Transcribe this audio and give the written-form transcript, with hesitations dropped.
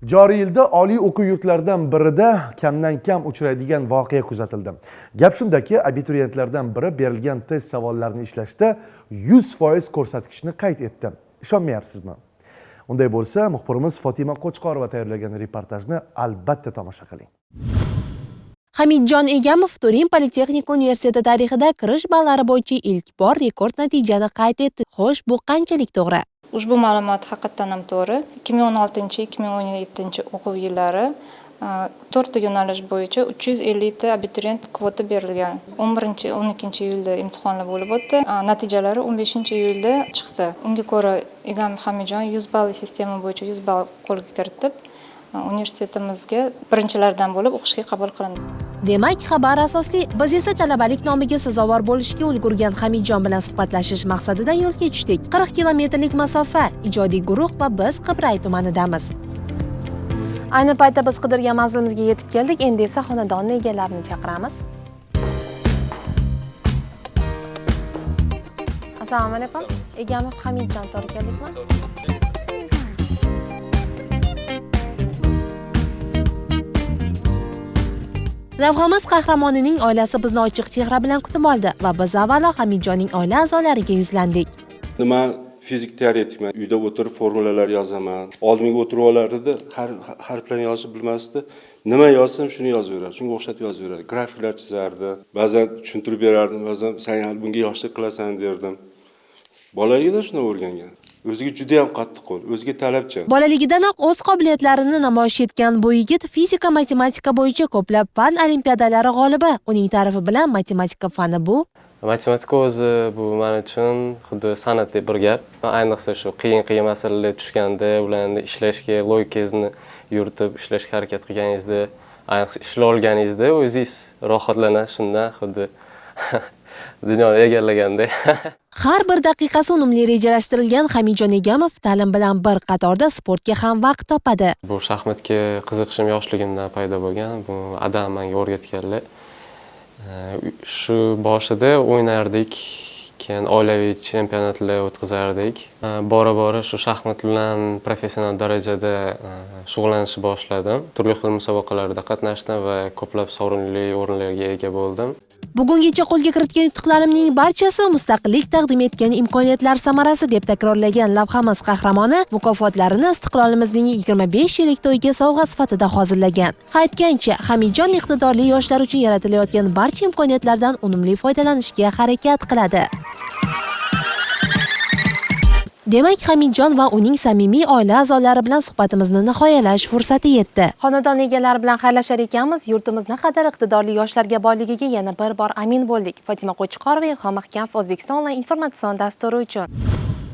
Joriy yilda oliy o'quv yurtlaridan birida kamdan kam uchraydigan voqea kuzatildi. Gap shundaki, abituriyentlardan biri berilgan test savollarini ishlashda 100% ko'rsatkichni qayd etdi. Ishonmayapsizmi? Unday bo'lsa, muxbirimiz Fotima Qo'chqorova tayyorlagan reportajni albatta tomosha qiling. Hamidjon Egamov Turin Politexnika universiteti tarixida kirish ballari bo'yicha ilk bor rekord natijani qayd etdi. Xo'sh, bu qanchalik to'g'ri? Ushbu ma'lumot haqiqatan ham to'g'ri. 2016-2017 o'quv yillari 4 ta yo'nalish bo'yicha 350 ta abituriyent kvota berilgan. 11-12 iyulda imtihonlar bo'lib o'tdi. Natijalari 15 iyulda chiqdi. Unga ko'ra Egamov Hamidjon 100 balli sistema bo'yicha 100 ball qo'lga kiritib, universitetimizga birinchilardan bo'lib o'qishga qabul qilindi. Demak, xabar asosli. Biz esa talabalik nomiga sazovor bo'lishga ulgurgan Hamidjon bilan suhbatlashish maqsadida yo'lga tushdik. 40 kilometrlik masofa, ijodiy guruh va biz Qibray tumanidamiz. Ayni paytda biz qidirgan manzilimizga yetib keldik. Endi esa xonadonni egalarini chaqiramiz. Assalomu alaykum. Egamov Hamidjon, to'g'ri keldikmi? Lavhamiz qahramonining oilasi bizni ochiq chehra bilan kutib oldi va biz avvalo Hamidjonning oila a'zolariga yuzlandik. Man fizik teoretikman. Uyda o'tirib formulalar yozaman. Oldimga o'tirib olardida, har harflarni yozib bilmasdi. Nima yozsam shuni yozib berardi. Shunga o'xshatib yozib berardi. Grafiklar chizardi. Ba'zan tushuntirib berardim, ba'zan sen hali bunga yoshlik qilasan derdim. Bolaligida shuni o'rgangan. O'ziga juda ham qattiqqo'l, o'ziga talabchan. Bolaligidanoq o'z qobiliyatlarini namoyish etgan bu yigit fizika, matematika bo'yicha ko'plab fan olimpiadalari g'olibi. Uning ta'rifi bilan matematika fani bu Matematika o'zi bu men uchun xuddi san'atdek bir gap. Ayniqsa shu qiyin-qiyin masalalar tushganda, ularni ishlashga, logikangizni yuritib ishlashga harakat qilganingizda, ayniqsa ishlay olganingizda o'zingiz rohatlanasiz shundan, xuddi dunyoni egallagandek. Har bir daqiqasi unumli rejalashtirilgan Hamidjon Egamov ta'lim bilan bir qatorda sportga ham vaqt topadi. Bu shaxmatga qiziqishim yoshligimdan paydo bo'lgan. Bu adam menga o'rgatganlar. Shu boshida o'ynardik, keyin oilaviy chempionatlar o'tkazardik. Bora-bora shu shaxmat bilan professional darajada shug'ullanishni boshladim. Turli xil musobaqalarda qatnashdim va ko'plab sovrinli o'rinlarga ega bo'ldim. Bugungacha qo'lga kiritgan yutuqlarimning barchasi mustaqillik taqdim etgan imkoniyatlar samarasi deb takrorlagan lavhamiz qahramoni mukofotlarini istiqlolimizning 25 yillik to'yiga sovg'a sifatida hozirlagan. Aytgancha, Hamidjon iqtidorli yoshlar uchun yaratilayotgan barcha imkoniyatlardan unumli foydalanishga harakat qiladi. Demak, Hamidjon va uning samimiy oila a'zolari bilan suhbatimizni nihoyalash fursati yetdi. Xonadon egalari bilan xayrlashar ekanmiz, yurtimiz naqadar iqtidorli yoshlarga boyligiga yana bir bor amin bo'ldik. Fotima Qo'chqorova, Ilhom Mahkamov, O'zbekiston onlayn informatsion dasturi uchun.